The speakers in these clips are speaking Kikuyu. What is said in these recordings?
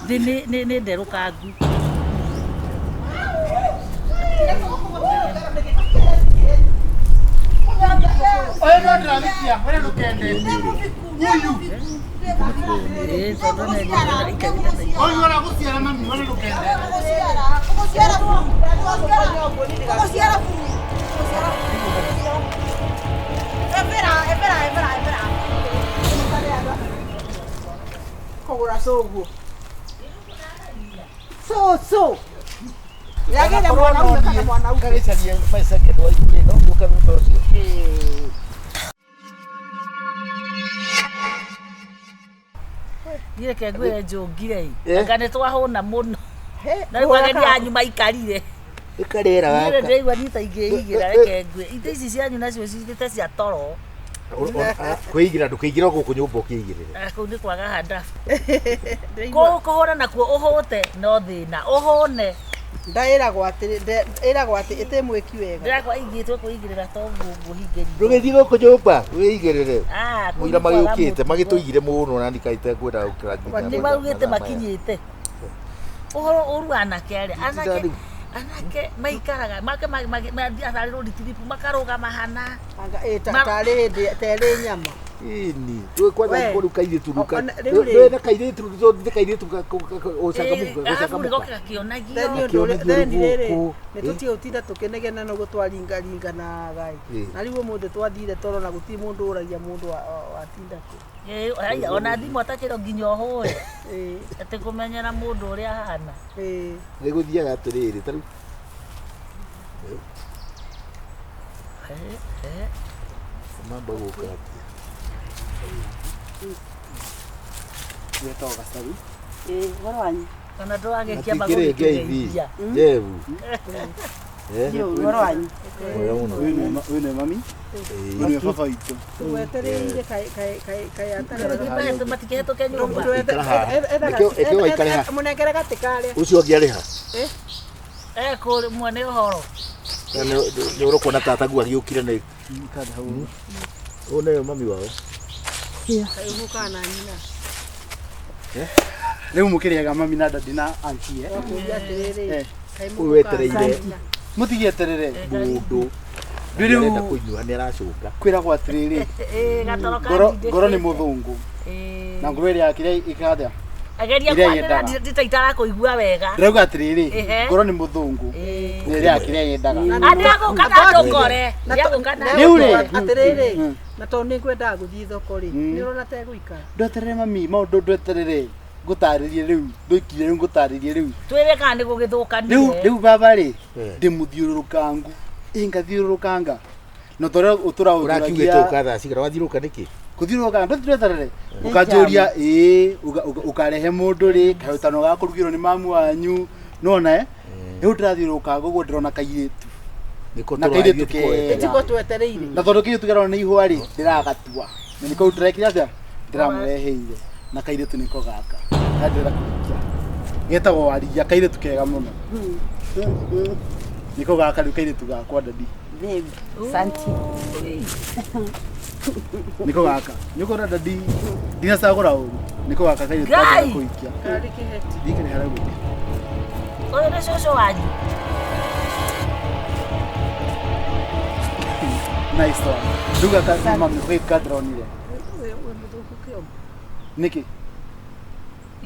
Thĩ nĩ nderũkangu. Ũyũ no ndĩrathikia, we ndũkende. Ũyũ. Ĩĩ, tondũ nĩ nĩ- Ũyũ aragũciara mami, we ndũkende. Kũgũra cũguo. Cũcũ. Yagĩre mwanaume kana mwanaume. Ngagĩcaria maica kĩndũ waigire no ngũka thutha ũcio. Niĩ reke ngwĩre njũngire ĩ. Eh. Anga nĩ twahũna mũno. He, Na rĩu ageni anyu maikarire. Ĩkarĩra Niĩ gaka. ndĩraigua niĩ ta ingĩigĩra reke ngwĩre. Itĩ ici cianyu nacio cithĩte cia toro. Kwĩigĩra ndũkĩigĩra gũkũ nyũmba ũkĩigĩrĩre. Ah, Kũu nĩ kwaga handabu. Ndĩraigua- Kũhũra nakuo ũhũte no thĩna. Ũhũne. Ndaĩragwo atĩ ĩragwo atĩ ĩtĩ mwĩki wega. Ndĩrakwa ingĩtwo kwĩigĩrĩra to ũguo ngũhingĩrio. Ndũgĩthiĩ gũkũ nyũmba wĩigĩrĩre. Ah, kũu Mũira nĩ kwaga magĩũkĩte mũtugo. magĩtũigire mũno na nikaite ngwenda gũkĩra nginya Nĩ maugĩte makinyĩte. Ũhoro ũru anake arĩa anake Rĩu. anake maikaraga make mathiaga road trip makarũgama hana. Anga ĩ tarĩ hĩndĩ terĩ nyama. Ĩni, rĩu kwanza We. kũrĩ kairĩtu rĩu ka- Ona- rĩu rĩ. rĩu na kairĩtu rĩu nĩ kairĩtu ũcangamũka Arabu ũcangamũka. goke gakĩonagio. Then ũndũ ũrĩa Akĩonagio then rĩrĩ gũkũ. nĩ tũtige gũtinda tũkĩnegena nũguo twaringaringanaga ĩ. Ĩ. Na rĩu ũmũthĩ twathire toro na gũtirĩ mũndũ ũragia mũndũ watinda kũ. Ĩ, haiya, ona thimũ atakĩro nginya ũhũre Ĩ, atĩ kũmenyera mũndũ ũrĩa ahana. ĩ. Nĩ gũthiaga atĩrĩrĩ ta rĩu Eh, eh. mamba gũka atĩa. Wetagwo gacaru. Ĩ, ũhoro wanyu. Ona ndũragĩkia Matikĩrĩ ngeithi. magũgĩkĩgeithia. Jebu. Eh, Nĩ ũhoro wanyu. mwega mũno. Ũyũ nĩ mami, Ĩĩ. ũyũ nĩ baba witũ. Tũgwetereire kaĩ kaĩ kaĩ kaĩ atarĩ. Matikĩhetũke nyũmba. Ikara haha. Ĩkĩo waikare haha. Mũnengere gatĩ karĩa. Ũcio ũngĩ arĩ ha? Eh, kũrĩ mwene ũhoro. Na nĩ ũrokona tataguo agĩũkire nĩ Ikara hau. ũyũ nĩwe mami wao. Kaĩ ũgũkaga na nyina. Rĩu mũkĩrĩaga mami na dadi na auntie eh? Twakũria atĩrĩrĩ. Eh. Kaĩ Ũyũ mũgũkaga na wetereire nyina. Mũtigĩeterere. mũndũ Rĩu arenda kũnyua nĩ aracoka. kwĩragwo atĩrĩrĩ, Ĩ, gatoro ngoro ngoro nĩ kandindĩkĩte. mũthũngũ Ĩ. na ngoro ĩrĩa kĩrĩa ĩkaga atĩa? Ageria Ĩrĩa kwanĩra yendaga. ndita itarakũigua wega. Ndĩrauga atĩrĩrĩ, Ehe. ngoro nĩ mũthũngũ Ĩ. na ĩrĩa kĩrĩa yendaga. Ah, ndĩragũka na ndũkore. Ndĩragũka na Rĩu rĩ. Atĩrĩrĩ, Mm. na tondũ nĩ ngwendaga gũthiĩ thoko rĩ, Mm. nĩ ũrona tegũikara. Ndweterere mami, maũndũ ndweterere. Ngũtarĩrie rĩu, ndũikire rĩu ngũtarĩrie rĩu. Twĩre kana nĩ gũgĩthũkanire. Rĩu rĩu baba rĩ, Eh. ndĩmũthiũrũrũkangu. Ĩ ngathiũrũrũkanga. Na tũrĩa ũtũra Ũrakiugĩte ũka thaa cigana wathiũrũka nĩkĩ? kũthiũrũrũka ndweterere. Ũkanjũria ĩĩ, ũkarehe mũndũ rĩ, kaĩ ũtano gakũrugĩrwo nĩ mamu wanyu. Nĩwona eh? Rĩu ndĩrathiũrũrũkanga ũguo ndĩrona kairĩtu. Nĩko Na kairĩtu tũrathiĩ tũkoete. kega. Tiguo twetereire. Na tondũ kairĩtu karona nĩ ihũa rĩ, ndĩragatua. Na nĩko ndĩrekire atĩa? Ndĩramũreheire. Na kairĩtu nĩko gaka. Karĩa ndĩrenda kũhikia. Getagwo Warigia, kairĩtu kega mũno. Nĩko gaka rĩu kairĩtu gakwa dadi. Babe, asante. Nĩko gaka. Nĩũkuona dadi ndinacagũra ũru. Nĩko gaka kairĩtu Ngai! ndĩrenda kũhikia. Karĩ kĩheti. Ndikĩrĩ harĩa gũthiĩ. Ũyũ nĩ cũcũ wanyu. Nice one. Rĩu gaka mami nĩko kairĩtu kandĩronire. Wĩ mũthũku kĩongo. Nĩkĩ?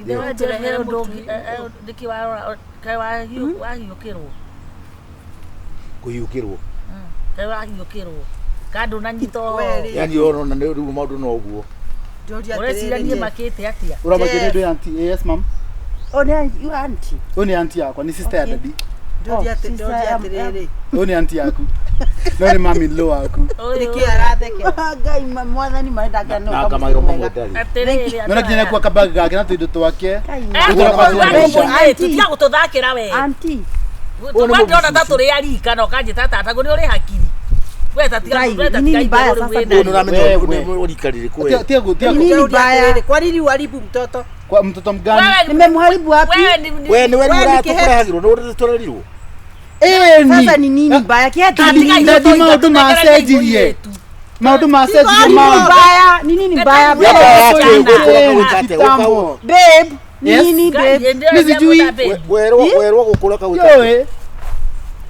Ithe wa Jeff he ũndũ ũngĩ, eh, eh, nĩkĩ warora kaĩ wahiũkĩrwo? Kũhiũkĩrwo. Kaĩ wahiũkĩrwo? Ka ndũnanyita We ũhoro. rĩ. Yaani ũrona nĩ rĩu maũndũ no ũguo. Njũria Ũreciria atĩrĩrĩ, niĩ Jeff. makĩte atĩa? Ũramakia nĩ ũndũ ya auntie. Yes ma'am. Oh, nĩ you auntie. Ũyũ nĩ auntie yakwa, nĩ sister ya Okay. dadi. Njũria Oh, atĩ- sister, njũria atĩrĩrĩ. Ũyũ nĩ auntie yaku. No nĩ mami in law waku. Ũyũ- Nĩkĩ arathekera? Ngai mwathani marenda ngana Na ngamagĩrwo mamwe ndarĩ. Atĩrĩrĩ, Nona kinya kwa kabag gake na tũindo twake. Eh, Ũtũra kwa tũtigua maica. tũtiga gũtũthakĩra we. Auntie. Tũgwa ndĩrona ta tũrĩ arika na ũkanjĩta tata nĩ ũrĩ hakiri. We ta tiga Ngai, we ta nini tiga mbaya itherũ rĩu sasa. wĩna Ũyũ nĩ ũramenya Wewe. ũrika rĩrĩkũ we. Tia tia Nini Njũria mbaya? atĩrĩrĩ, kwa nini uharibu mtoto? kwa mtoto mgani? Wewe ni- Nimemharibu wapi? wewe ni- We nĩ we We ni ũratũrehagĩrwo nĩ ũratũrerirwo. Ĩni. Sasa ni nini mbaya? Kĩheti Ta ni tiga nini? Daddy, ithuĩ maũndũ tũnengererie macenjirie. ithuĩ. Maũndũ macenjirie Nini mama. mbaya? Ni nini mbaya? Wewe Babe, ni Yake, msichana. ũgũka ũgũka atĩa? Kitambo. Babe, Ni Yes. nini Ngai, babe? ndĩrenda Mimi sijui. gwĩta babe. Werwo werwo gũkũra kagwĩka. Njũĩ.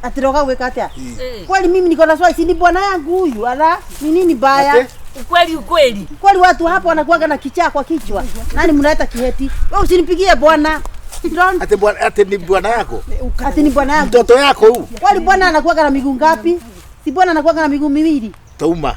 Atiroka gwĩka atĩa? Eh, Kweli mimi niko na swali, si ni bwana yangu huyu? Ala, ni nini baya? Ate? Ukweli ukweli. Kweli watu hapa wanakuwaga na kichaa kwa kichwa. Nani mnaleta kiheti? Wewe usinipigie bwana. Don't Ati bwana ati ni bwana yako. ati ni bwana yangu. Mtoto yako huu. Kweli bwana anakuwaga na miguu ngapi? Si bwana anakuwaga na miguu miwili. Tauma.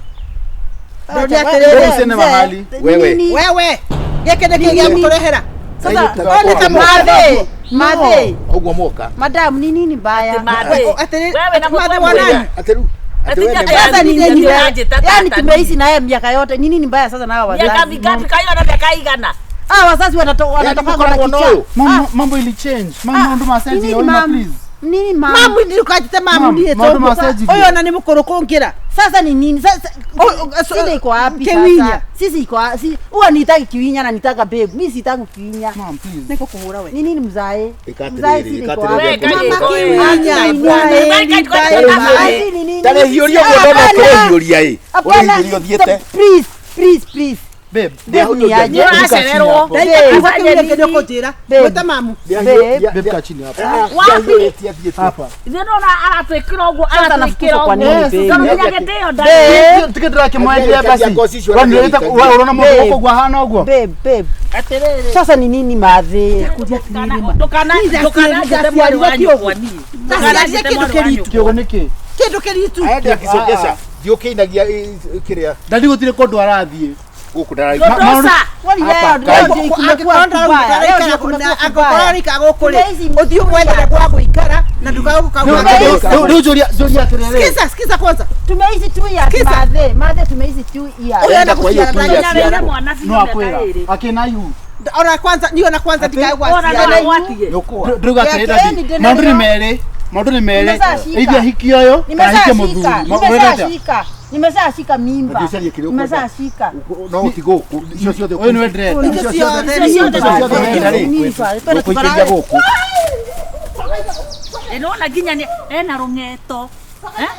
Ndoria Acha, atĩrĩrĩ, wewe, Usiende mzee, mahali. Wewe. nini? Wewe gĩkĩ nĩkĩ gĩa gũtũrehera? Sasa Wewe madhe, madhe. Ũguo moka. Madam ni nini mbaya? Madhe. Atĩrĩ- Wewe na madhe mũtwe wa nani? Ati rĩu. Ati wewe Ati nĩ Sasa ni Nini nini? anjĩta tata Yaani tumeishi nini? na yeye miaka yote. Ni nini mbaya sasa na hawa Miaka wazazi? mingapi kayo na miaka igana? Ah, wazazi wanatoka na mũkoragwo na kichaa. ũyũ? Mambo mambo ili change. Mambo ndo Ni masenji nini oima mam? please. Nini mam? Mamu ndukajite mamu Mam, ndiye maũndũ tondũ ma sensitive. ũyũ ona nĩ mũkũrũ kũngĩra. Sasa ni nini? Sasa O- so- shida iko wapi Kiwinya. sasa? Sisi iko si huwa nitaki kiwinya na nitaka babe. Mimi sitaki kiwinya. Mom please. Nĩngũkũhũra we. Ni nini mzae? Ĩka Mzae atĩrĩrĩ, shida ĩka iko atĩrĩrĩ, wapi? Wewe, Mama Kai- kiwinya. Kai- Ibae, Kai- ibae, Kai- ibae. Asi ni nini? Ndarehiũria ũguo ndona Hapana. ũkĩrehiũria ĩ. Hapana. Ũrehiũria ũthiĩte. Please, please, please. Babe. Babe ni aje? Nĩũracererwo. Ndaigua Babe. kiugo kĩngĩ nĩũkũnjĩra. Babe. Gwĩta mamu. Babe. Babe kaa chini hapa. Wapi? Hapa. Ithuĩ nĩwona aratwĩkĩra ũguo Sasa aratwĩkĩra nafukuzwa kwa ũguo. nini babe? Tondũ nginya gĩtĩo ndarĩ. Tike ndĩrakĩmwendia basi. Ngoci icio Wewe ũrona mũndũ Babe. gũkũ ũguo ahana ũguo? Babe, babe. Atĩrĩrĩ. Sasa ni nini madhe? Ndũkananjĩte mwarĩ wa nyũkwa niĩ. Ndaciarire Ndũkananjĩte kĩndũ mwarĩ wa kĩritũ. nyũkwa. Kĩogo nĩkĩ? Kĩndũ kĩritũ. Aende akĩcokeca. Thiĩ ũkĩinagia kĩrĩa Ndadi gũtirĩ kũndũ arathiĩ. gũkũ ndaraigua. Ndũsa. Kweli leo Hapa, leo ndio kumekuwa kubaya. Leo ndio kumekuwa Angĩkorwo kubaya. rika gũkũ rĩ, Tumeishi ũthiĩ ũmwethere gwa gũikara na ndukae Rĩu gũkauma. rĩu njũria njũria atĩrĩrĩ. Sikiza, sikiza kwanza. Tumeishi 2 years Kisa. madhe. Madhe tumeishi 2 years. Ũyũ enda Kwa hiyo gũciara two years ndagĩtarĩ. Nĩareire yako. mwana biũ No mĩaka akwĩra. ĩrĩ. Akĩna ihu. Ona kwanza niĩ ona kwanza ndikae Ona gwaciara. no agwatie. Ndĩrauga atĩrĩ Yake, dadi. ni Maũndũ nĩ ndĩnayo. merĩ. Maũndũ nĩ merĩ. Nimeshashika. Either ahiki ũyũ kana ahike mũthuri. Nimeshashika. Ũrenda atĩa? Nimeshashika. Nimeshashika mimba. Ũngĩcaria kĩrĩa ũkwenda. Nimeshashika. No ti gũkũ. Icio ciothe Ũyũ nĩwe ndĩrenda. Icio ciothe Icio ciothe Icio ciothe ũrenda rĩ. Nini pale? Twende Ũkũikĩria tukalale. gũkũ. Ĩ, nĩwona nginya ena rũng'eto. Eh?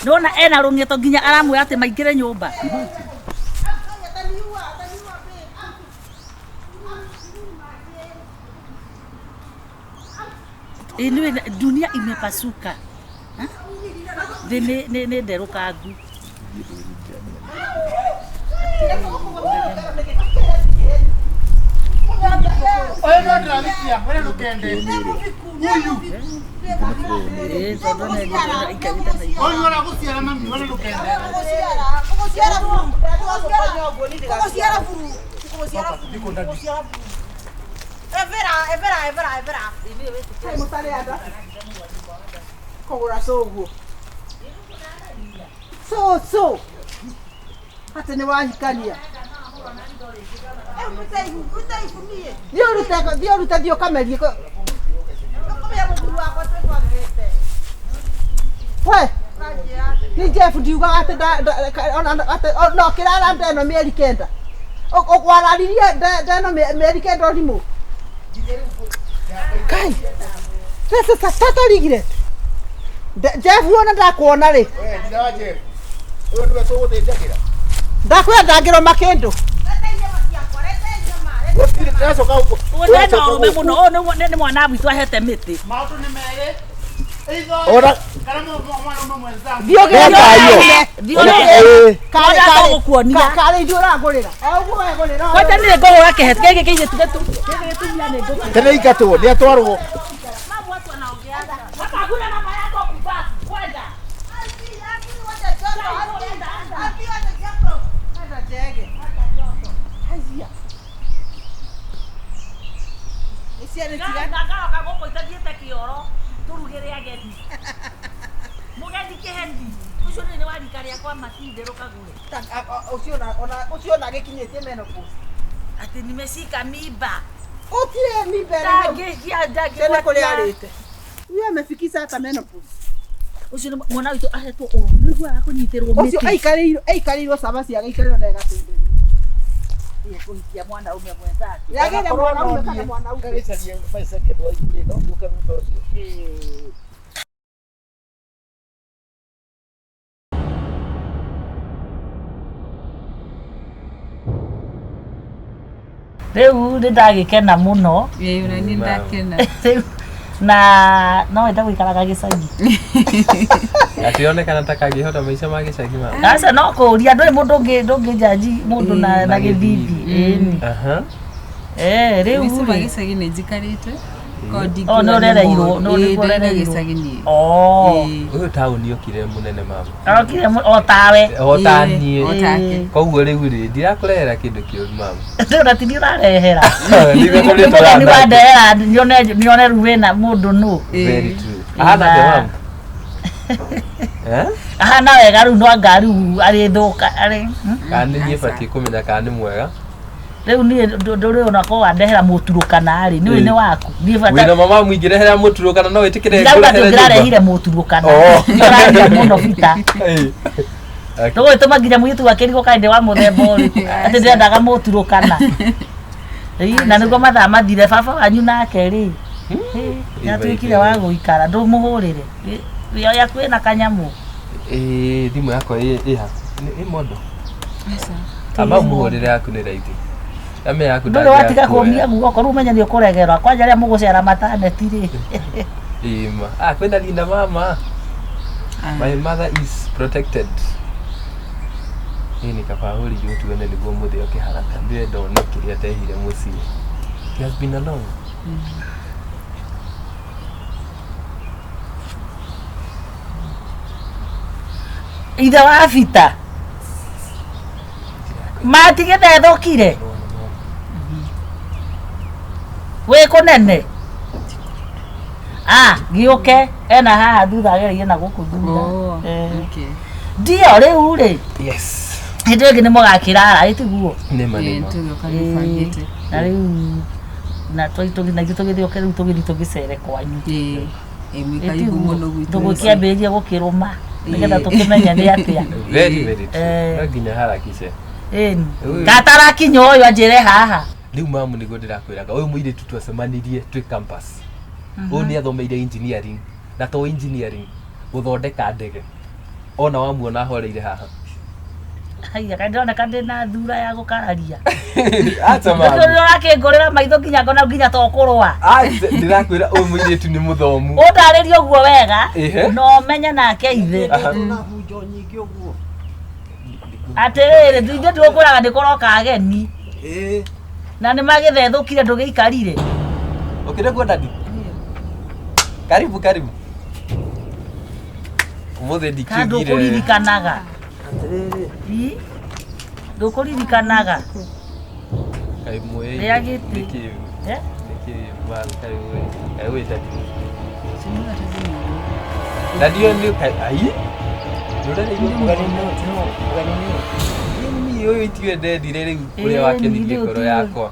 Nĩwona ena rũng'eto nginya aramwĩra atĩ maingĩre nyũmba. Ĩ, nĩũĩ dunia imepasuka. Eh? Thĩ nĩ nderũkangu. Ũyũ no ndĩrathikia, wewe ndũkende. Ĩ, tondũ nĩ aikarĩte na Ũyũ aragũciara mami, wewe ndũkende. Kũgũra cũguo. Cũcũ. Atĩ nĩ wahikania. Thiĩ ũrute thiĩ ũrute thiĩ ũkamerie. We. Ni Jeff ndiugaga atĩ atĩ no kĩrara ndeno mĩeri kenda. Wararirie ndeno mĩeri kenda ũrimũ. Kai. This is a total regret. Jeff wona ndakuona rĩ. We, nyina wa Jeff. Ũyũ nĩwe tũgũthĩnjagĩra. Ndakwĩra ndangĩrũma kĩndũ. Gũtirĩ ndĩracoka gũkũ. Ũyũ nĩ ũrũme mũno ũyũ nĩ mwana witũ ahete mĩtĩ. Maũndũ nĩ merĩ. Either Ora- kana mwanaume mwenzangu. Thiĩ ũgĩre Neka hiyo. Thiĩ ũrĩe. Ĩĩ. Karĩ Kwanza karĩ tũgũkuonia. karĩ ithuĩ ũrangũrĩra. O ũguo wegũrĩra. Kwanja niĩ ngũhũra kĩheti gĩkĩ kĩirĩtu gĩtu gĩkĩ gĩtumia nĩ ngũkĩ. Tene ingatwo nĩ atwarwo. Hakuna mama yako kubaki kwenda. Ngagaroka gũkũ itathiĩte kĩoro tũrugĩre ageni. Mũgeni kĩheti ũcio nĩ wa rika rĩakwa matinde rũkagũre. Ũcio ona agĩkinyĩtie menopause. Atĩ nimeshika mimba. Ũtirĩ mimba ĩrĩ. Ndangĩgia Tene kũrĩa ndangĩgwatia. arĩte. Huyo amefikisha hata menopause. Ũcio nĩ mwana witũ ahetwo ũru nĩguo akũnyitĩrwo Ũcio mĩtĩ. aikarĩirwo aikarĩirwo cabaci agĩikarĩrwo na ĩgatũndĩrio. Kũhikia mwanaume mwenzake. Yagĩre mwanaume kana mwanaume. Ngagĩcarie maica kĩndũ aingĩ no ndiũke thutha ũcio. Rĩu nĩ ndagĩkena mũno. Ĩĩ, ona niĩ ndakena. Rĩu, na no wenda gũikaraga gĩcagi. Gationekana ta kangĩhota maica ma gĩcagi mama. Aca no kũũria ndũrĩ mũndũ ũngĩ ndũngĩnjanji mũndũ na gĩthithi. Ĩni. Aha. Eh, rĩu Maica ma rĩ. gĩcagi nĩ njikarĩte. Korwo Oh, ndingiuga nĩ nĩ ũrereirwo, mũũru. nĩ Ĩĩ, nĩkuo ndereirwo ũrereirwo. gĩcagi niĩ. Oh. Ĩĩ. Ũyũ taũni okire mũnene mama. Okire o tawe. O ta Ĩĩ, niĩ. o take. Koguo rĩu rĩ ndirakũrehera kĩndũ kĩũru mama. Rĩu na ti niĩ ũrarehera. Nĩguo tũrĩ Nĩ tũrana. wandehera nyone rĩu wĩna mũndũ nũ. Very true. Ahana atĩa mama? Eh? Ahana wega rĩu no anga rĩu arĩthũka arĩ. Hmm? Kana nĩ niĩ batiĩ kũmenya kana nĩ mwega. Rĩu niĩ ndũrĩ onakorwo wandehera mũturũkana rĩ, nĩũĩ Ĩĩ. nĩ waku. Niĩ bata Wĩna mama mũingĩrehera mũturũkana no wĩtĩkĩre Ndauga atĩ ngũrehere nyũmba? ũngĩrarehire mũturũkana. Oh. Nĩ ũraria mũno bita. Ĩĩ. Ndũgũgĩtũma nginya mũirĩtu akĩrigwo kaĩ ndĩ wa mũthemba ũrĩkũ atĩ ndĩrendaga mũturũkana. Ĩĩ, na nĩguo mathaa mathire baba wanyu nake rĩ nĩatuĩkire wa gũikara ndũmũhũrĩre Ĩ, yaku ĩna kanyamũ. Ĩĩ, thimũ yakwa ĩ ha? Ĩ mondo. Aca. Amba ũmũhũrĩre yaku nĩ raithi. Ame yaku Ndũrĩ watiga kũmia guoko rĩu ũmenye nĩ ũkũregerwa kwanja rĩrĩa mũgũcera mataneti rĩ. Ĩĩ ma. Ah, kwĩna Linda mama. My mother is protected. Ĩĩ nĩ kaba hũrĩirwo tuone nĩguo mũthĩ oke haraka. Ndĩrenda one kĩrĩa ndehire mũciĩ. It has been a long. Ithe wa bita matigĩthethũkire wĩ kũnene ah gĩũke ena haha thutha agereire na gũkũ thutha. Oh, Eh. okay. Ndio rĩu rĩ Yes. hĩndĩ ĩyo ĩngĩ nĩ mũgakĩrara ĩtiguo. Nĩma Ĩĩ, nĩma. tũgĩũka twĩbangĩte. Na rĩu na na ithuĩ tũgĩthiĩ oke rĩu tũgĩthiĩ tũgĩcere kwanyu. Ĩĩ, ĩĩ, mwĩ karibu mũno gwitũ mũciĩ. Tũgũkĩambĩrĩria gũkĩrũma nĩgetha Ĩĩ. tũkĩmenye nĩ atĩa. Very very true. Eh. No nginya harakishe. Ĩni. Ũyũ- Gatarakinya ũyũ anjĩre haha. Rĩu mamu nĩguo ndĩrakwĩraga ũyũ mũirĩtu twacemanirie twĩ campus. Ũyũ nĩ athomeire engineering na to engineering gũthondeka ndege. Ona wamuona ahoreire haha. Haiya, kaĩ ndĩroneka ndĩna thura ya gũkararia. Acha mamu. Nĩ ũrakĩngũrĩra maitho nginya ngona nginya to kũrũa. Acha ndĩrakwĩra ũyũ mũirĩtu nĩ mũthomu. Ũndarĩrie ũguo wega Ĩhe. na ũmenye nake ithe. Aha. Bunjo nyingĩ ũguo. Atĩrĩrĩ, ithuĩ tũgũkũraga nĩ kũroka ageni Ĩĩ. na nĩ magĩthethũkire ndũgĩikarire. Ũkĩrĩ kuo daddy? Karibu karibu. Ũmũthĩ Kana ndikiugire. ndũkũririkanaga. Atĩrĩrĩ. Ĩ? Ndũkũririkanaga. Kaĩ mwĩ. Rĩa gĩtĩ. Nĩkĩ Eh? nĩkĩ man kaĩ wĩ kaĩ wĩ daddy. Cimuga ta thimũ. Daddy ũyũ nĩ kaĩ ai. Ndũrereirwo Mũgeni nũ? Nũ? Mũgeni nũ? Niĩ ũyũ itiwe ndendire rĩu ũrĩa Ĩĩ, wakenirie nĩ ngoro ũtiwe. yakwa.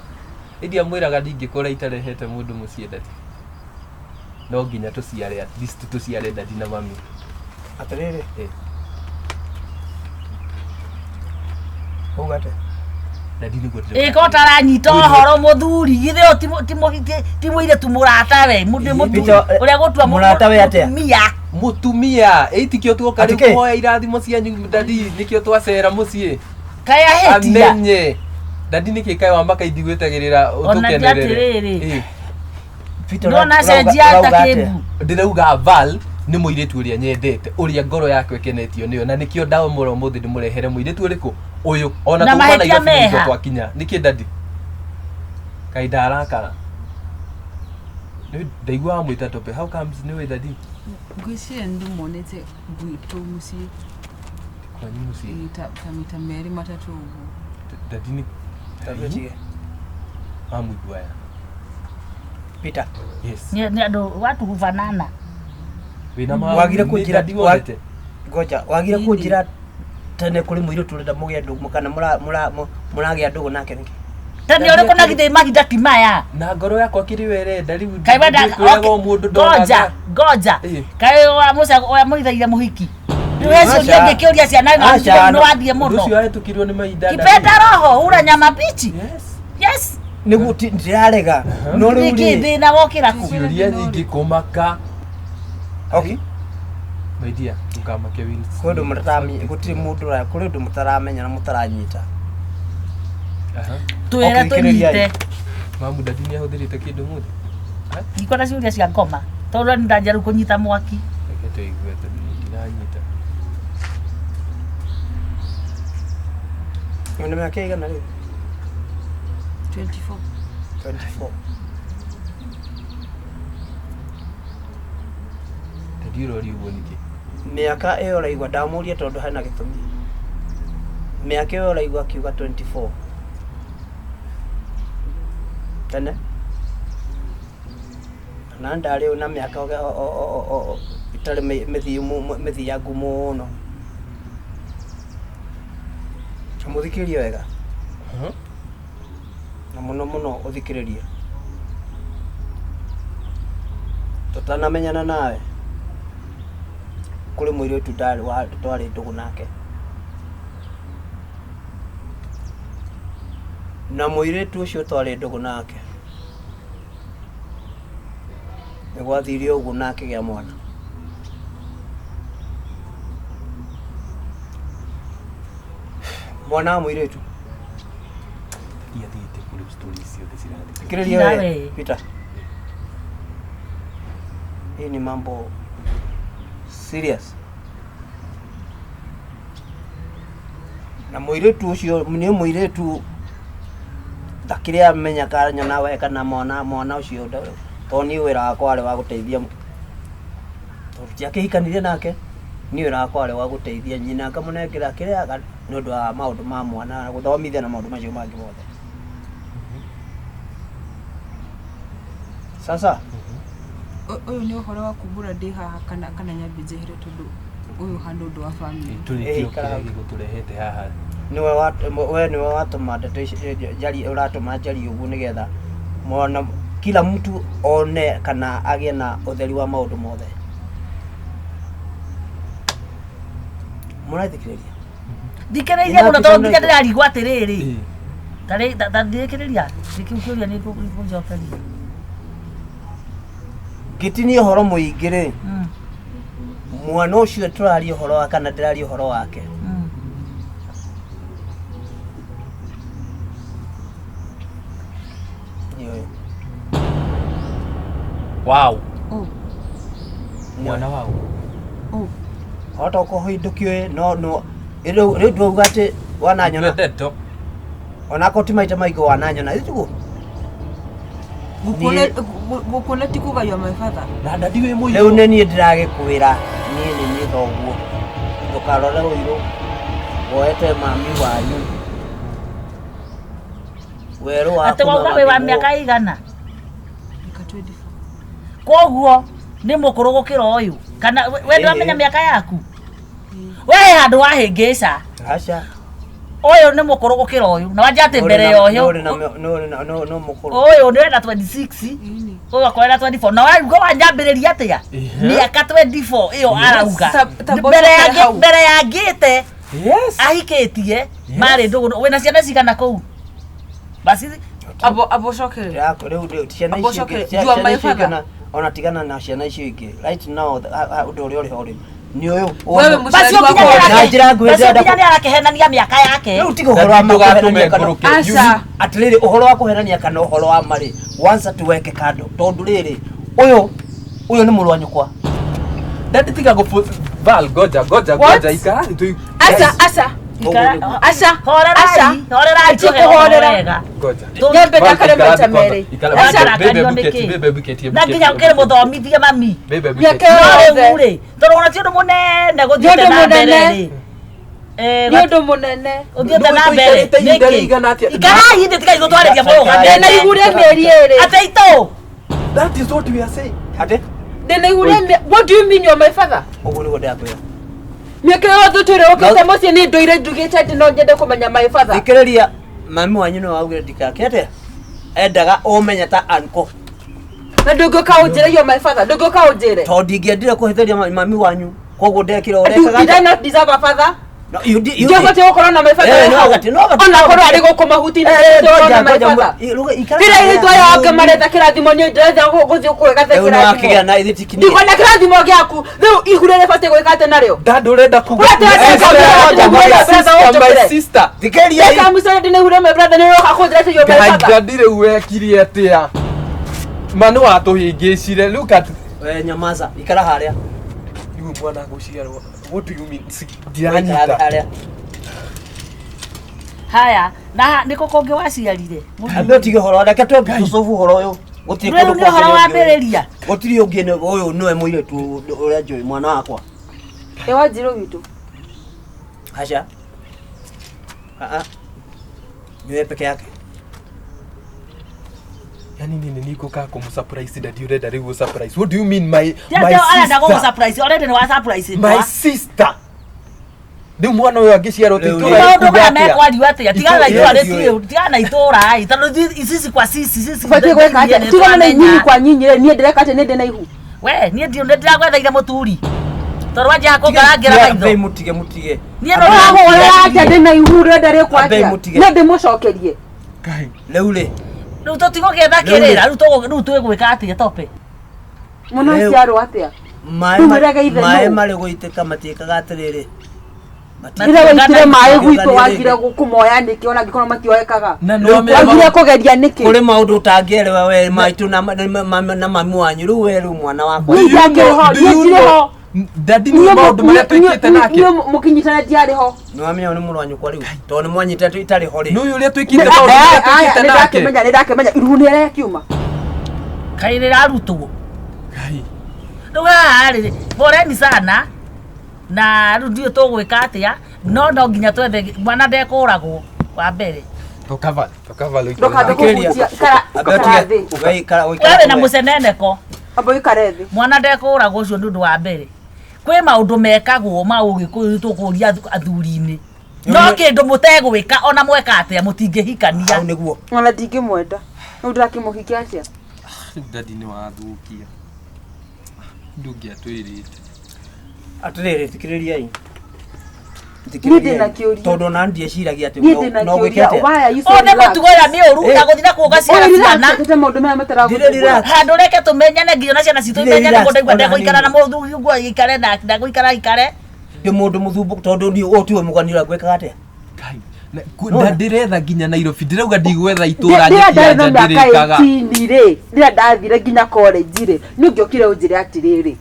Ĩndĩ amwĩraga ndingĩkora itarehete mũndũ mũciĩ daddy. No nginya tũciare at least tũciare daddy na mami. Atĩrĩrĩ. Ĩ. Uga atĩa? Daddy nĩguo ndĩrenda. Ĩko ũtaranyita ũhoro mũthuri githĩ ũyũ ti mũirĩtu mũratawe mũndũ mũthuri Peter, ũrĩa gũtua mũratawe atĩa? mũtumia. Mũtumia ĩ tikĩo tuoka rĩu Atĩ kĩ? kũhoya irathimo cianyu daddy nĩkĩo twacera mũciĩ. Kaĩ ahĩtia. Amenye. Daddy nĩkĩ kaĩ wamba kaindi gwĩtagĩrĩra Ona ti ũtũkenerere. atĩrĩrĩ. Ĩ. Peter, Ndona ũrauga- cenjia ta ũrauga atĩa? kĩmbu. Ndĩrauga Val nĩ mũirĩtu ũrĩa nyendete ũrĩa ngoro yakwa ĩkenetio nĩyo na nĩkĩo ndamũra ũmũthĩ ndĩmũrehere mũirĩtu ũrĩkũ ũyũ ona Na tuma mahĩtia Nairobi nĩguo meha. twakinya nĩkĩ daddy kaĩ ndarakara Nĩ- ndaigua wamwĩta tope how comes nĩwe daddy Ngwĩciria nĩ ndĩmuonete gwitũ mũciĩ. kwanyu mũciĩ Ĩĩ, ta maita merĩ matatũ ũguo. Daddy nĩ Tabia tige. amũigua aya Peter. yes Nĩ andũ watu hufanana. wĩna ma Wagire nĩ kũnjĩra daddy wonete Ngoja, wagire Nini? kũnjĩra tene kũrĩ mũirĩtu ũrenda mũgĩe ndũgũ kana mũragĩa ndũgũ nake nĩkĩ? Tene ũrĩkũ na githĩ mahinda ti maya. na ngoro yakwa kĩrĩ we ĩrenda rĩu Kaĩ wenda ndĩkwĩraga o mũndũ ngoja ndonaga ngoja Ĩ. kaĩ ũrĩa mũithaire mũhiki. Rĩu he ciũria Aca. ngĩkĩũria ciana na Aca. nĩ wathiĩ ũndũ ũcio mũno. wahĩtũkirwo nĩ mahinda daddy. Kipenda roho ura nyama mbichi. yes Yes. Nĩguo ndirarega. No rĩu Nĩkĩ rĩ. thĩna wokĩra kũ? ciũria nyingĩ kũmaka Okay. my dear ndũkamake Will Kwĩ ũndũ mũtaramenya, gũtirĩ mũndũ ũra, kũrĩ ũndũ mũtaramenya na mũtaranyita. Twĩre Okay, thikĩrĩriai. tũnyite. Mamu dadi nĩ ahũthĩrĩte kĩndũ mũthĩ. Ndikwenda ciũria cia ngoma tondũ nĩ ndanjia rĩu kũnyita mwaki. Reke tũigue tondũ niĩ ndiranyita. Nĩ mĩaka ĩigana rĩu? 24. 24. Dadi ũroria ũguo nĩkĩ? Mĩaka ĩyo ũraigua ndamũria tondũ hena gĩtũmi. Mĩaka ĩyo ũraigua akiuga 24. Tene na ndarĩ na mĩaka ĩtarĩ mĩthiu mĩthiangu mũno. Mũthikĩrĩrie wega na mũno mũno ũthikĩrĩrie. Tũtanamenyana nawe kũrĩ mũirĩtu ndarĩ wa twarĩ ndũgũ nake na mũirĩtu ũcio twarĩ ndũgũ nake nĩ gwathire ũguo na akĩgĩa mwana. Mwana wa mũirĩtu. Dadi athiĩte kũrĩ story ciothe cirathiĩ. Thikĩrĩria Kira we we. Peter, hii ni mambo serious. Na mũirĩtu ũcio nĩ mũirĩtu ndakĩrĩ amenya kanyona we kana mwana mwana ũcio tondũ niĩ wĩra wakwa warĩ wa gũteithia tondũ tiakĩhikanirie nake niĩ wĩra wakwa warĩ wa gũteithia nyina ngamũnengera kĩrĩa nĩ ũndũ wa maũndũ ma mwana na gũthomithia na maũndũ macio mangĩ mothe. Sasa Ũyũ nĩ ũhoro wa kumbũra ndĩ haha kana kana nyambe njehere tondũ ũyũ hana ũndũ wa family. Tũrĩkie Ĩĩ, ikara kĩrĩa gĩgũtũrehete haha. niwe wa we niwe watũma ndeto ici njarie ũratũma njarie ũguo nĩgetha mwana kila mtu one kana agĩe na ũtheri wa maũndũ mothe. Mũrathikĩrĩria? Thikĩrĩria mũno tondũ nginya ndĩrarigwo atĩrĩrĩ. Ĩĩ. Tarĩ thikĩrĩria kĩu kĩũria nĩ ngũcokeria. Ngĩtinia ũhoro mũingĩ rĩ, Mm, mwana ũcio tũraria ũhoro wa kana ndĩraria ũhoro wake mm. nĩ ũyũ. Wow. Oh, Mwana wao. oh. Hota ũkorwo ndũkĩũĩ no no rĩu rĩu ndwauga atĩ wananyona Ndeto. onakorwo ti maita maingĩ wananyona ĩtiguo Gũkuona ti kuga you are my father. Na dadi wĩ mũirũ. rĩu nĩ niĩ ndĩragĩkwĩra niĩ nĩ niĩ thoguo ndũkarore ũirũ woete mami wanyu werũ waku Atĩ wauga wĩ wa mĩaka ĩigana? Mĩaka 24. Koguo nĩ mũkũrũ gũkĩra ũyũ kana we ndwamenya Ĩĩ. mĩaka yaku? We he handũ wahĩngĩca. aca Ũyũ nĩ mũkũrũ gũkĩra ũyũ na wanja atĩ mbere ya ũyũ no mũkũrũ ũyũ nĩ wena 26 Ĩni. ũyũ akorwo ena 24 na waigua wanyambĩrĩria atĩa mĩaka 24 ĩyo arauga Ta- ta mbere ya mboco hau. mbere ya ngĩte Yes. ahikĩtie marĩ ndũgũ wĩna ciana cigana kũu basi Abo abo cokere. rĩu rĩu ciana Abo icio ingĩ cokere. You are ciana my icio ingĩ father. ona tigana na ciana icio ingĩ right now ũndũ ũrĩa ũrĩ ho rĩ nĩ ũyũ Wewe basi mũciari ũkinya wakwa. Na njĩra nguhĩ basi ndĩrenda ũkinya nĩ arakĩhenania mĩaka yake rĩu tiga ũhoro wa Dadi ndũgatũme kũhenania kana ngũrũke. Aca. atĩrĩrĩ ũhoro wa kũhenania kana ũhoro wa marĩ once tuweke kando tondũ rĩrĩ ũyũ ũyũ nĩ mũrũ wa nyũkwa Dadi tiga gũbũ Val goja goja What? goja ikara thĩ tũ Aca, aca. Ikara- Aca. horerai Aca. horerai Ti tũhe ũhoro kũhorera. wega goja. Nyambe Val, ndakare ikara maita thĩ kwanza. merĩ. Ikara Aca. bebe Arakario buketi nĩkĩ? bebe buketi na nginya ũkĩrĩ mũthomithie mami Bebe Mĩaka buketi. no yothe. rĩu rĩ tondũ ona ti ũndũ mũnene gũthiĩte Nĩ ũndũ na mbere mũnene. rĩ Eh, Nĩ ũndũ mũnene. ũthiĩte na Nĩ mbere ũikarĩte ihinda nĩkĩ? rĩigana atĩa? Ikarai thĩ tigai gũtwarĩria mũrũgamĩte Ndĩna ihu rĩa mĩeri ĩrĩ. atĩ itũ That is what we are saying. atĩ Ndĩna ihu rĩa What do you mean you are my father? ũguo nĩguo ndĩrakwĩra Mĩaka yothe ũtũire ũkĩte mũciĩ niĩ ndũire njugĩte atĩ no nyende kũmenya my father. thikĩrĩria mami wanyu nĩwe waugire ndikake atĩa endaga ũmenye ta uncle Na ndũngĩũka ũnjĩre you are my father. Ndũngĩũka ũnjĩre. tondũ ndingĩendire kũhĩtĩria mami wanyu koguo ndekire Do- ũrĩa Did I not deserve a father? No, you di- you Ndiabatiĩ gũkorwo na my father Eh, wĩ no hau. ũbatiĩ, no ũbatiĩ. Ona korwo arĩ gũkũ mahuti-inĩ Eh, ndibatiĩ gũkorwo na ngoja, my ngoja, father. ikara Kĩrĩa harĩa. irĩtu aya oke maretha kĩrathimo niĩ ndĩretha gũthiĩ kwĩgatha Rĩu nĩwakĩgĩa kĩrathimo. na ithe ti kinyie. Ndikwenda kĩrathimo gĩaku. Rĩu ihu rĩrĩ rĩbatiĩ gwĩka atĩa narĩo? Dad ũrenda kuga Ũrĩa My ndĩrenda kuga sister, atĩ my brother sister. Thikĩrĩria. Ndeka mũico ndĩ na ihu rĩa my brother nĩ ũroka kũnjĩra atĩ you're my Ngai father. dadi rĩu wekire atĩa? Ma nĩ watũhĩngĩcire. Look at We nyamaza, ikara harĩa. rĩu mwana gũciarwo. What do you mean? Ikara Ndiranyita. harĩa. Haya, na nĩkũ kũngĩ waciarire? Ambe ũtige ũhoro, reke twambe tũcobu ũhoro ũyũ. Gũtirĩ Rĩu kũndũ nĩ ũhoro kũngĩ wambĩrĩria. Gũtirĩ ũngĩ nĩ ũyũ nĩwe mũirĩtu ũrĩa njũĩ mwana wakwa. Ĩ Wanjirũ witũ. Aca. Ah ah. Niwe peke yake. Yani nini niko ka kũmũsurprise dadi ũrenda rĩu gũ-surprise. What do you mean my Ti my atĩ arenda gũgũ sister? surprise, already nĩ wa surprise My sister. Rĩu mwana ũyũ angĩciarwo Rĩu ti nĩ- itũũra maũndũ rĩkuga maya atĩa? mekwario atĩa tigana na Itũũra itũũra rĩtiũĩ. rĩtiũĩ tigana na itũũra ĩ tondũ sisi kwa sisi sisi Ũbatiĩ gwĩka atĩa? Tigana na nyinyi kwa nyinyi rĩ, niĩ ndĩreka atĩa nĩ ndĩ na ihu. we niĩ ndiũ nĩ ndĩragwethaire mũturi tondũ wanjia kũngarangĩra Ambei maitho mũtige mũtige. niĩ no Ũrahũrĩra atĩa ndĩ na ihu ũrenda rĩkwo Ambei atĩa? mũtige. No ndĩmũcokerie. Ngai. Rĩu rĩ. rĩu tũtigũgĩetha kĩrĩra rĩu rĩu twĩgwĩka atĩa tope Mwana Rĩu- aciarwo atĩa? Maĩ Rĩu mwĩrage ithe maĩ nũ? marĩ gũitĩka matiĩkaga atĩrĩrĩ. Rĩrĩa waitire maĩ gwitũ Matiũnganĩrĩte. wagire kũmoya nĩkĩ ona angĩkorwo matioekaga? Na Rĩu nĩwamenya Wagire kũgeria nĩkĩ? Kũrĩ maũndũ ũtangĩerewa we maitũ na mami wanyu rĩu we rĩu mwana wakwa. Niĩ ndiakĩrĩ ho, Do niĩ you ndirĩ know- ho. Dadi nĩ maũndũ marĩa twĩkĩte nake. Niĩ mũkĩnyitana ndiarĩ ho. Nĩwamenya nĩ mũrũ wa nyũkwa rĩu tondũ nĩmwanyita itarĩ ho rĩ. Nĩ ũyũ ũrĩa twĩkĩte maũndũ marĩa twĩkĩte nake. Nĩndakĩmenya nĩndakĩmenya iruhu nĩ rĩkiuma. kaĩ rĩrarutwo Ngai. rĩu haha rĩ boreni sana na rĩu ndiũĩ tũgwĩka atĩa no no nginya twethe mwana ndekũragwo wa mbere Tũkava, tũkava rĩu. Ndũkambe kũhutia ikara Ambe ikara ũtige- thĩ. we ikara ũikare wewe na we. mũceneneko Amba ũikare thĩ. mwana ndekũragwo ũcio nĩ ũndũ wa mbere kwĩ maũndũ mekagwo ma ũgĩkũyũ tũkũria athuri-inĩ no kĩndũ mũtegwĩka ona mweka atĩa mũtingĩhikania Hau nĩguo. Ona ndingĩmwenda. Rĩu ndĩrakĩmũhikia atĩa? Dadi nĩ wathũkia. Ndũngĩatwĩrĩte. Atĩrĩrĩ thikĩrĩriai. Niĩ ndĩna kĩũria. Tondũ ona ndieciragia atĩ Niĩ ndĩna no gwĩke kĩũria. atĩa. Why are you so ũyũ nĩ relaxed? mũtugo ũrĩa mĩũru na gũthiĩ na kuo ũgaciara Ũyũ ciana relaxed, tete maũndũ maya Ndirĩ mataragũthumbũra. relaxed. handũ reke tũmenyane nginya na ciana citũ Ndirĩ imenyane relaxed kũndũ ndaigua ona ndegũikara na hanini. mũthuri ũguo aikare na ndegũikara aikare Ndĩ mũndũ mũthumbũku tondũ niĩ ũyũ tiwe mũgani ũrĩa ngwĩkaga atĩa. Ngai. Na ndĩretha nginya Nairobi ndĩrauga ndigwetha itũra Rĩrĩa nyeki ya ndarĩ na nja mĩaka ndĩrĩkaga. 18 rĩ, rĩrĩa ndathire nginya college rĩ, nĩ ũngĩokire ũnjĩre atĩrĩrĩ,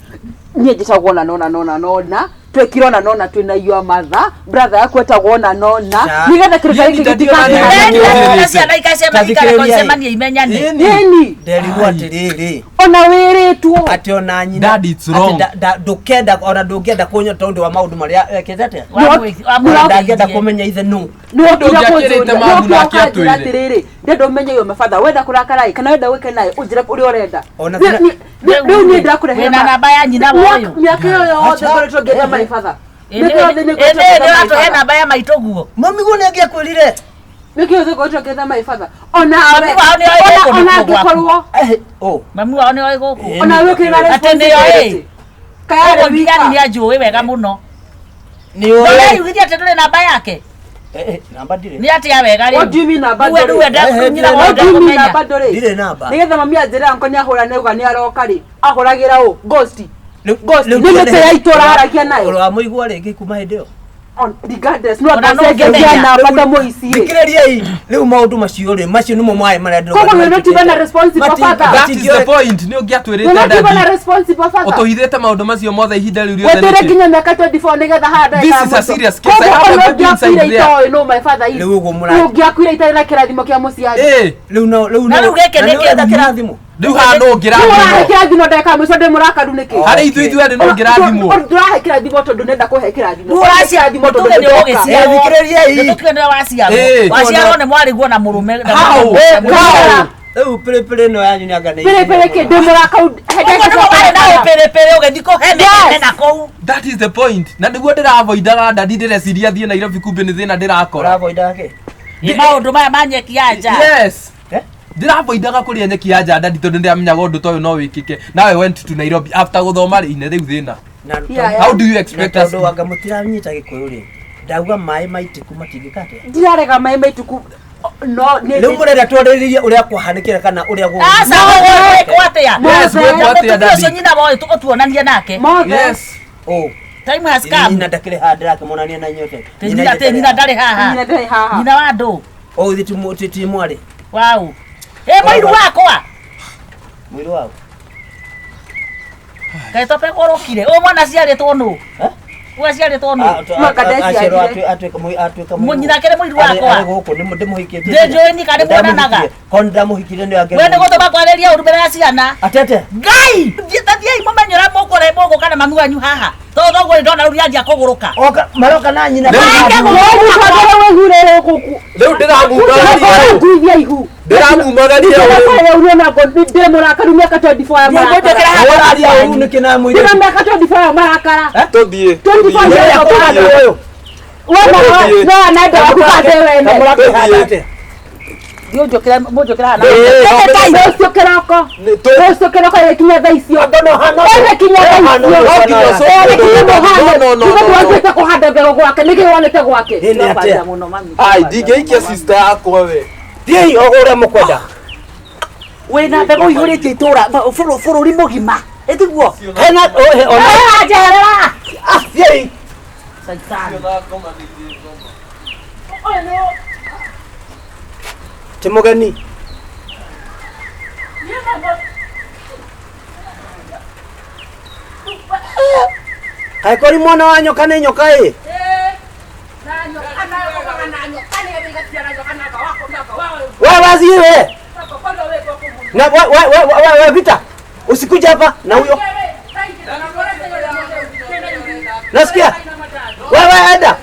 niĩ njĩtagwo na nona nona nona twekire ona nona twĩna your mother brother yaku etagwo ona nona Cha. nĩgetha kĩndũ ta Niĩ gĩkĩ ndationa gĩtikahane. nĩ- na ciana Ta ikacemania thikĩrĩriai. icemanie imenyane Ĩni. Ĩni, Nderirwo atĩrĩrĩ. ona wĩrĩtwo Atĩ ona nyina. Dad, it's atĩ wrong. ndũkenda ona ndũngĩenda kũnyua tondũ wa maũndũ marĩa ekĩte atĩa. Ndangĩenda kũmenya ithe nũ. nĩwokire Ũndũ ũngĩakĩrĩte kũnjũria mamu nĩwokire nake ũkanjĩra atwĩre. atĩrĩrĩ ndenda ũmenye yo mabatha wenda kũrakara ĩ kana wenda gwĩke naĩ ũnjĩre ũrĩa ũrenda Ona Rĩu thina- rĩu niĩ ndĩrakũrehere wĩna ma- namba ya nyina wa ũyũ mĩaka ĩyo yothe ngoretwo ngĩetha my father ĩnĩ Mĩaka yothe nĩ ngoretwo ngĩetha my ũratũhe father. namba ya maitũ guo Mami guo nĩangĩakwĩrire. Mĩaka yothe ngoretwo ngĩetha my father onawe Mami wao nĩoĩ gũkũ ona nĩkuo gwaku. angĩkorwo Oh. mami wao nĩoĩ gũkũ onawe ũkĩrĩ na Atĩ nĩoĩ. responsibility kayarĩ ũguo nginya wika nĩ anjũĩ wega mũno Nĩ ũĩ. ndũreyugithia atĩ ndũrĩ namba yake Eh, eh, namba ndirĩ. nĩ atĩa wega What do you mean namba rĩu rĩu ndũrĩ? rĩu nyina wao What do you mean ndekũmenya namba ndũrĩ? Ndirĩ namba. Nĩgetha mami anjĩre anko nĩahũra nĩauga nĩaroka rĩ ahũragĩra ũ ghost Rĩu- Ghost, rĩu nĩ mĩtĩ ya itũra aragia nayo. Ũramũigua rĩngĩ kuma hĩndĩ ĩyo. On- regardless no Ona no angacenjagia ũngĩmenya. namba ta mũici rĩ Thikĩrĩriai rĩu maũndũ macio rĩ macio nĩmo maĩ marĩa ndĩrauga Koguo nĩ we're not even a responsible Mati- father. That is the point. Nĩ ũngĩatwĩrĩte We're not even a dadi. responsible father. Ũtũhithĩte maũndũ macio mothe ihinda rĩu rĩothe Wetere nĩkĩ? nginya mĩaka 24 nĩgetha handa This is a serious case. I have a baby inside there. itoĩ no my father is. Rĩu ũguo mũra- Ũngĩakuire itarĩ na kĩrathimo kĩa mũciari. Ĩ, Rĩu no rĩu Na no rĩu gĩkĩ na nĩ nĩ ũrenda kĩrumi. kĩrathimo. Rĩu haha no Rĩu ũrahe ũngĩrathimwo. kĩrathimo ndagĩka ya mũico ndĩ mũrakaru nĩkĩ? Harĩ ithuĩ ithuerĩ no ũngĩrathimwo. Ndũrahe kĩrathimo tondũ nenda kũhe kĩrathimo. Rĩu Ũrahe kĩrathimo tondũ tuge nĩ nĩndoka. ũgĩciarwo Eh, thikĩrĩriai. nĩ tũkiuge nĩwe waciarwo Ĩ. waciarwo nĩ mwarĩguo na mũrũme na How? mũrũme. How? Rĩu pĩrĩpĩrĩ ĩno yanyu nĩ anga nĩ Pĩrĩpĩrĩ kĩ ndĩ mũrakaru. Ũguo nĩguo warĩ na ũpĩrĩpĩrĩ ũgĩthiĩ kũhe mĩtĩ na kũu That is the point. Na nĩguo ndĩravoidaga dadi ndĩreciria thiĩ Nairobi kumbe nĩ thĩna ndĩrakora. Ũravoidaga kĩ? Nĩ maũndũ maya ma nyeki ya nja Yes. Eh? Ndĩravoidaga kũrĩa nyeki ya nja dadi tondũ ndĩramenyaga ũndũ ta ũyũ no wĩkĩke. Now I went to Nairobi after gũthoma rĩ ine rĩu thĩna. Na Yeah, How do you expect na us tondũ anga mũtiranyita gĩkũyũ rĩ. Ndauga maĩ maitĩku matingĩka atĩa? Ndirarega maĩ maitĩku no nĩ Rĩu mũrenda twarĩrĩrie ũrĩa kwahanĩkire kana ũrĩa gũ Aca gwĩkwo atĩa? Yes, gwĩkwo atĩa, Mũtumia daddy? ũcio nyina woĩ ũtuonanie nake. Mothe. Yes. Oh. Time has come. Nyina ndakĩrĩ haha ndĩrakĩmonania na inyuĩ Tĩ nyina tĩ nyina ndarĩ haha. Nyina ndarĩ haha. Nyina wa andũ. Oh, ithuĩ ti mwarĩ. Wau. Ĩ mũiru wakwa. Mũiru wao. Kaĩ tope kũrũkire. Ũyũ mwana aciarĩtwo nũ? Eh? Ũyũ aciarĩtwo nũ? Atuĩka Nyina akĩrĩ mũiru wakwa. Arĩ gũkũ nĩ ndĩmũhikĩtie. Ndĩnjũĩ ni kana nĩmuonanaga. Ko nĩndamũhikirie nĩ We nĩ gũtũma kwarĩria ũru mbere ya ciana. Atete. Ngai! Tathiĩi mũmenye ũrĩa mũkũre mũgũka na mami wanyu haha. Tondũ noguo nĩ ndona rĩu nĩanjia kũgũrũka. Oka maroka na nyina. Rĩu ndĩramumagaria. Nguithia ihu. Ndĩramumagaria ũrĩu. Ndĩ mũrakaru mĩaka 24 ya marakara. Ũraria ũru nĩkĩ na mũirĩtu? Ndĩna mĩaka 24 ya marakara. Tũthiĩ. 24 years of Ũyũ. We no anenda waku kande wene. Kamũrakĩhanda atĩa? Thiĩ ũnjũkĩre mũnjũkĩre haha. Rũciũ kĩroko. Rũciũ kĩroko ĩgĩkinya thaa icio. Ĩgĩkinya thaa icio. Ĩgĩkinya mũhano. No, no, no, Tiga no, no. nĩwathiĩte kũhanda mbegũ gwake nĩkĩ wonete gwake. Nĩ atĩa? Mũno mami. Ai, ndingĩikia sister yakwa we. Thiĩi o ũrĩa mũkwenda. Wĩna mbegũ ihũrĩtie itũra bũrũri mũgima. Ĩtiguo? Hena ohe ona. Eh, njeherera. Ah, thiĩi. Caitani. Ti mũgeni. Kaĩ kũrĩ mwana wa nyoka nĩ nyoka ĩ? We wazi we. Na we we we we we Vita. Usikuje hapa na huyo. Nasikia? Wewe enda.